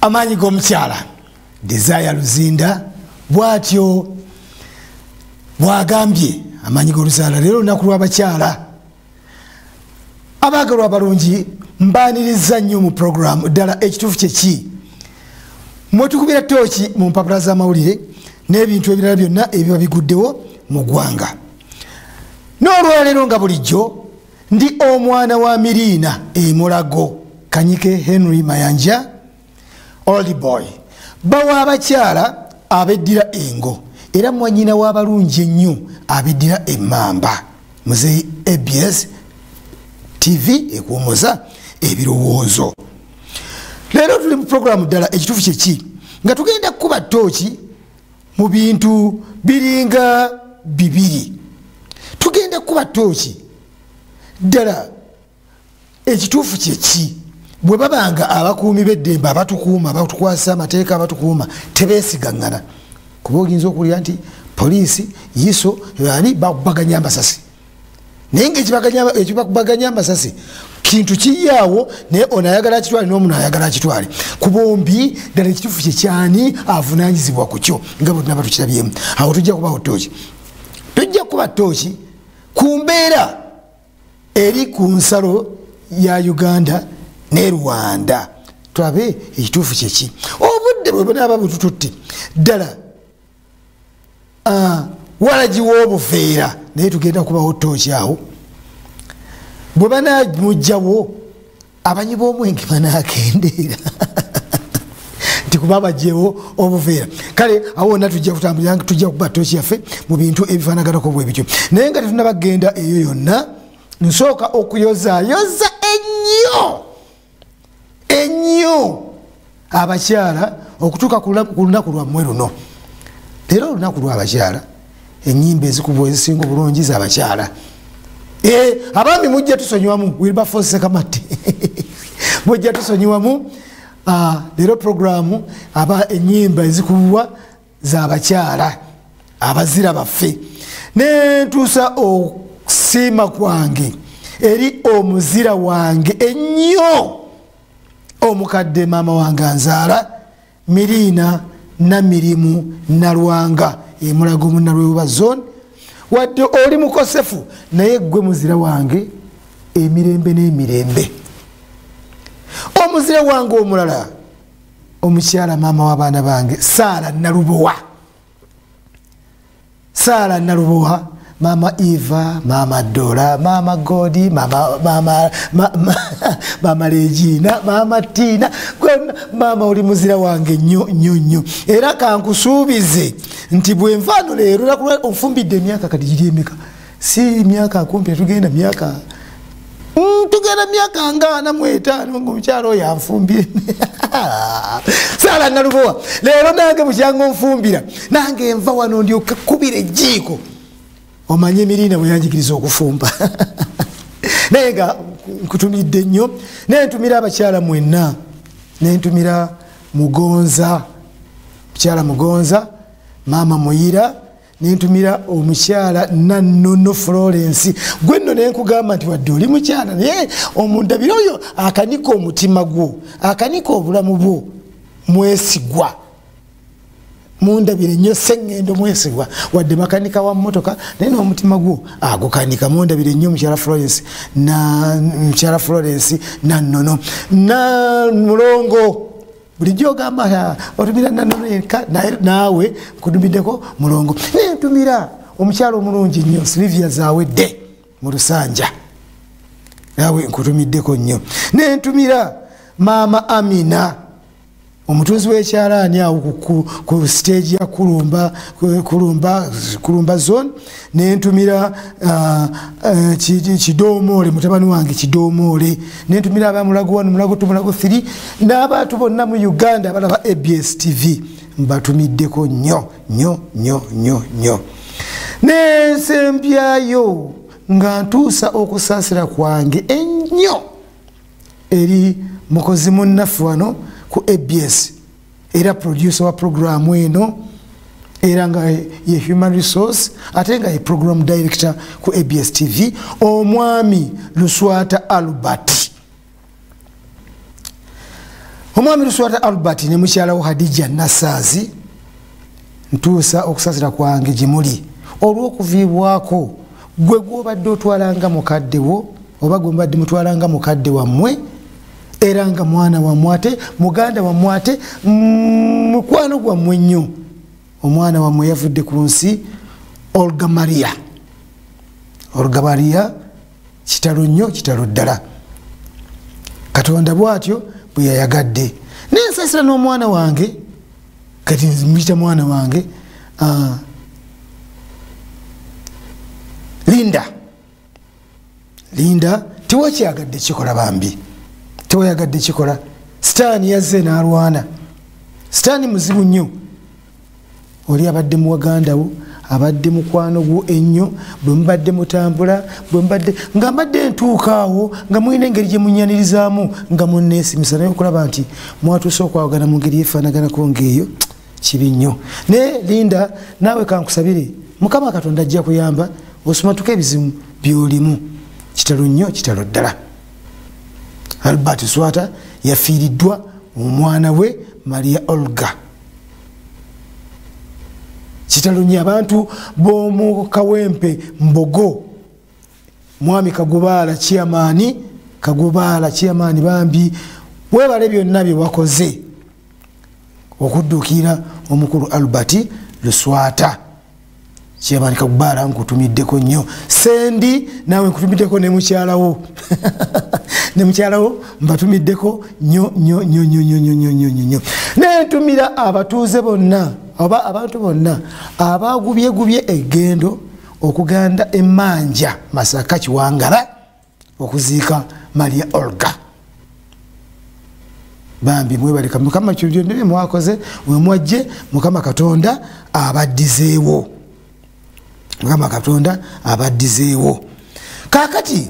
Amaanyi g'omukyala Desire Luzinda bw'atyo bw'agambye amaanyi g'oluzaala. Leero olunaku lw'abakyala. Abaagalwa abalungi, mbaaniriza nnyo mu puroguramu ddala ekituufu kyeki, mwetukubira tooki mu mpapula z'amawulire n'ebintu ebirala byonna ebiba biguddewo mu ggwanga. N'olwaleero nga bulijjo ndi omwana wa Miriina Emulago, Kanyike Henry Mayanja old boy, bawa abakyala abeddira engo era mwanyina w'abalungi ennyo abeddira emmamba. Muzeeyi ABS TV ekuwumuza ebirowoozo. Leero tuli mu puroguramu ddala ekituufu kyeki, nga tugenda kukuba ttooki mu bintu biringa bibiri. Tugenda kukuba ttooki ddala ekituufu kyeki bwe babanga abakuumi b'eddembe abatukuuma, abatukwasa amateeka, abatukuuma tebeesigaŋŋana. Kuba oyinza okuwulira nti poliisi yiso ani bakubaganya amasasi, naye nga ekibakubaganya amasasi kintu kiyaawo, naye ono ayagala akitwale n'omuno ayagala akitwale. Ku bombi ddala ekituufu kyekyani avunaanyizibwa ku kyo, nga bwe tunaba tukirabyemu. Awo tujja kubawo ttooki, tujja kuba ttooki ku mbeera eri ku nsalo ya Uganda ne Rwanda, tulabe ekituufu kyeki. Obudde bwe bunaaba butututte ddala walagiwa obuveera, naye tugenda kubawo ttooki awo. Bwe banamugjawo abanyi b'omwenge banaakendeera nti kuba bagyewo obuveera. Kale awo wonna tujja kutambulira, tujja kuba ttooki yaffe mu bintu ebifaanaganako bwe bityo. Naye nga tetunnabagenda eyo yonna, nsooka okuyozaayoza ennyo ennyo abakyala okutuuka ku lunaku lwammwe luno. Leero olunaku lw'abakyala, ennyimba ezikubwa ezisinga obulungi z'abakyala. Abaami mujja tusonyiwamu, Wilberforce Ssekamatte mujja tusonyiwamu. Leero puroguramu aba ennyimba ezikubwa z'abakyala abazira baffe. Nentuusa okusiima kwange eri omuzira wange ennyo omukadde maama wange anzaala, Miriina Namirimu Nalwanga, Emulago mu Nalwewa zone. Wadde oli mukosefu, naye gwe muzira wange emirembe n'emirembe. Omuzira wange omulala omukyala maama w'abaana bange Saala Nalubowa, Saala Nalubowa, maama Eva, maama Dora, maama Godi, maama Regina, maama Tina. Maama oli muzira wange nnyo nnyo nnyo, era kankusuubize nti bwenvaano leero onfumbidde emyaka kati giri emeka, si myaka kumpi tugenda myaka tugenda myaka nga 45 nga omukyala oyo anfumbire. Saala Nalubowa, leero nange mukyanga onfumbira, nange nva wano ndyoke kkubira ejjiiko. Omanye Emiriina bwe yanjigiriza okufumba. Naye nga nkutumidde nnyo, nentumira abakyala mwenna, nentumira Mugonza, mukyala Mugonza, maama Muyira, nentumira omukyala Nannono Florence. Gwe nno nenkugamba nti wadde oli mukyala, naye omundabire oyo akanika omutima gwo, akanika obulamu bwo, mwesigwa. Mundabire nnyo Sseŋŋendo mwesigwa, wadde makanika wa mmotoka, naye n'omutima gwo agukanika. Mundabire nnyo mukyala Florence na mukyala Florence Nannono na Mulongo. Bulijjo ogamba otumira Nannono yekka, naawe nkutumiddeko Mulongo. Nentumira omukyala omulungi nnyo Silivia Zawedde mu Lusanja, naawe nkutumiddeko nnyo. Nentumira maama Amina omutunzi w'ekyalaani awo ku stage ya Kulumba zone. Nentumira Kidomoole, mutabani wange Kidomoole. Nentumira abamulago 1, Mulago 2, Mulago 3 n'abantu bonna mu Uganda abalaba ABS TV, mbatumiddeko nnyo nnyo nnyo nnyo nnyo. Nensembyayo nga ntuusa okusaasira kwange ennyo eri mukozi munnaffe wano ku ABS, era producer wa programu eno, era nga ye human resource ate nga ye program director ku ABS TV, omwami Luswata Albert. Omwami Luswata Albert ne mukyala wo Hadija Nassaazi, ntuusa okusaasira kwange gye muli olw'okuviibwako gwe gw'obadde otwalanga mukadde wo, oba gwe mubadde mutwalanga mukadde wammwe, era nga mwana wammwe ate muganda wammwe ate mukwano gwammwe nnyo. Omwana wammwe yavudde ku nsi, Olga Maria. Olga Maria, kitalo nnyo, kitalo ddala. Katonda bw'atyo bwe yayagadde. Nensaasira n'omwana wange, kati muyita mwana wange, Linda. Linda, tewakyagadde kikola bambi, tewayagadde kikola. Sitaani yazze n'alwana. Sitaani muzibu nnyo. Oli abadde muwaganda wo, abadde mukwano gwo ennyo, bwe mubadde mutambula, bwe mubadde nga mbadde ntuuka awo nga mulina engeri gye munnyanirizaamu nga munneesimisa, naye okulaba nti mwatuuse okwawagana mu ngeri efaanaganako ng'eyo kibi nnyo. Naye Linda, naawe kankusabire, Mukama Katonda ajja kuyamba osumatuke ebizibu by'olimu. Kitalo nnyo, kitalo ddala. Albert Swata yafiiriddwa omwana we Maria Olga. Kitalo nnyo. Abantu b'omu Kawempe Mbogo, mwami Kagubaala Chairman, Kagubaala Chairman, bambi weebale byonna bye wakoze okudduukirira omukulu Albert Luswata. Chairman Kagubaala, nkutumiddeko nnyo. Sendi, naawe nkutumiddeko ne mukyalawo, ne mukyalawo mbatumiddeko nnyo nnyo nnyo nnyo nnyo nnyo nnyo nnyo nnyo. Nentumira abatuuze bonna oba abantu bonna abagubyegubye eggendo okuganda emmanja Masaka Kiwangala okuziika Maria Olga. Bambi mwebaleka, Mukama byonna bye mwakoze we mwajje, Mukama Katonda abaddizeewo, Mukama Katonda abaddizeewo. Kaakati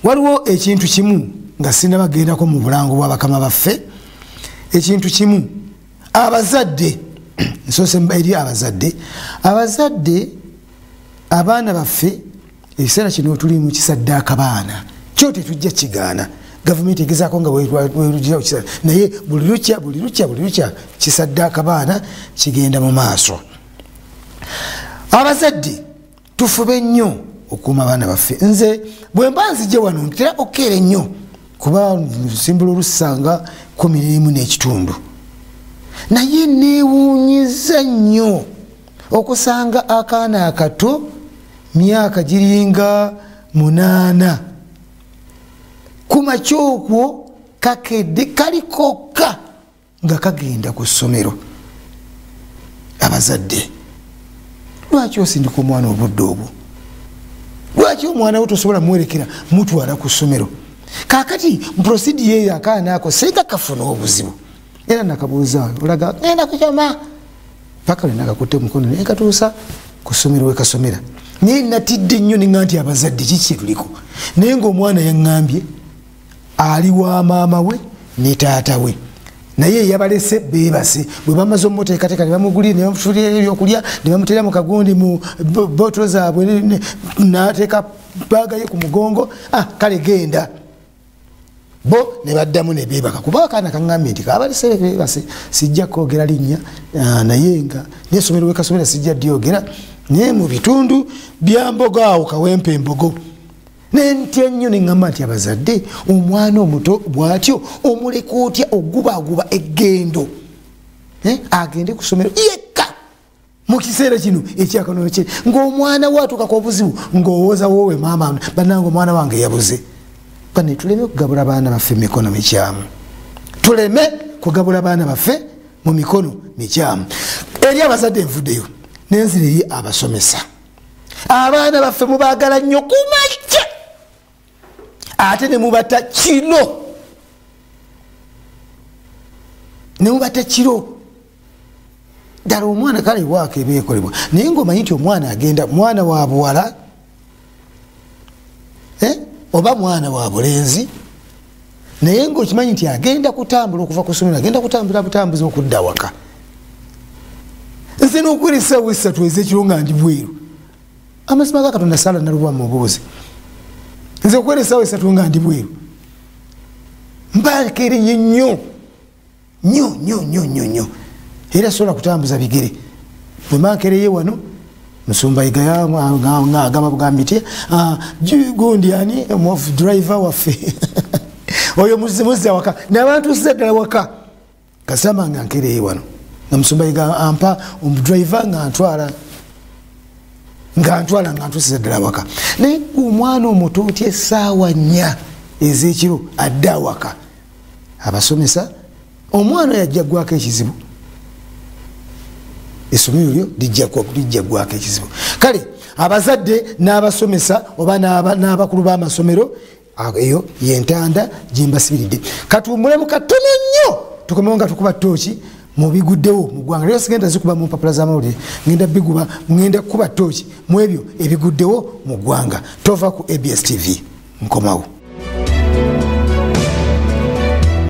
waliwo ekintu kimu nga sinnabagendako mu bulango bw'abakama baffe, ekintu kimu abazadde, nsoose eri abazadde. Abazadde, abaana baffe ekiseera kino tuli mu kisaddaaka baana, kyo tetujja kigaana. Gavumenti egezaako nga bwerugira, naye buli lukya, buli lukya, buli lukya kisaddaaka baana kigenda mu maaso. Abazadde tufube nnyo okuuma abaana baffe. Nze bwe mba nzije wano ntera okukeera ennyo, kuba nsimbula olusanga 11:30, naye neewuunyiza nnyo okusanga akaana akato myaka giringa 8 ku makya okwo kakedde kalikokka nga kagenda ku ssomero. Abazadde, lwaki osindika omwana obudde obwo? Lwaki omwana wo tosobola muwerekera mutwala ku ssomero? Kaakati muprosidi eyo akaana ako singa kafuna obuzibu, era nakabuuza, olaga ngenda kusoma, paka lwe nakakutte omukono naye katuusa ku ssomero we kasomera. Naye natidde nnyo neŋŋa nti abazadde kiki tuliko, naye ng'omwana yaŋŋambye ali wa maama we ne taata we, naye yabalese beebase. Bwe bamaze omuteekateeka ne bamugulira ne bamufuulira ebyokulya ne bamuteera mu kagundi mu botolo zaabwe, n'ateeka baaga ye ku mugongo, kale genda. Bo ne baddamu ne beebaka, kuba akaana kaŋŋambye nti kabalese beebase. Sijja kwogera linnya, naye nga n'essomero we kasomera sijja dyogera, naye mu bitundu bya Mbogo awo Kawempe Mbogo. Nentya nnyo ne ŋŋamba nti abazadde, omwana omuto bw'atyo omuleka otya ogubaaguba eggendo agende ku ssomero yekka mu kiseera kino ekyakanono kye, ng'omwana we atuukako obuzibu ng'owooza woowe maama bannange omwana wange yabuze. Bane tuleme kugabula baana baffe mu mikono mikyamu, tuleme kugabula baana baffe mu mikono mikyamu. Eri abazadde nvuddeyo nenzira eri abasomesa. Abaana baffe mubaagala nnyo ku makya, ate ne mubata kiro, ne mubata kiro ddala. Omwana kale waaka ebeekolebwa, naye ng'omanyi nti omwana agenda, mwana wa buwala oba mwana wa bulenzi, naye ng'okimanyi nti agenda kutambula okuva ku ssomero, agenda kutambula butambuzi okudda waka. Nze n'okwera essaawa 3 ez'ekiro nga ndi bweru, amazima ga Katonda saala nalubwa mubuuzi. Nze okwera essaawa 3 nga ndi bweru mbakeereye nnyo. Nnyo nnyo nnyo nnyo nnyo. Era sobola kutambuza bigere. Bwe nkereye wano, musumba Yiga agamba bugambi nti gundi ani driver waffe oyo muzza waka, nabantusiza ddala waka. Kasama nga nkereye wano nga musumba Yiga ampa omudriver nga ntwala nga ntusiza ddala waka. Naye omwana omuto otya essaawa 4 ez'ekiro adde awaka, abasomesa omwana oyo ajja ggwako ekizibu, essomero lyo lijja ggwako ekizibu. Kale abazadde n'abasomesa oba n'abakulu b'amasomero, eyo yentanda gyembasibiridde. Katuwummulemu katono nnyo, tukomewo nga tukuba ttooki mu biguddewo mu ggwanga. Leero sigenda zikuba mu mpapula z'amawulire, ngenda kukuba ttooki mu ebyo ebiguddewo mu ggwanga. Tova ku ABS TV, nkomawo.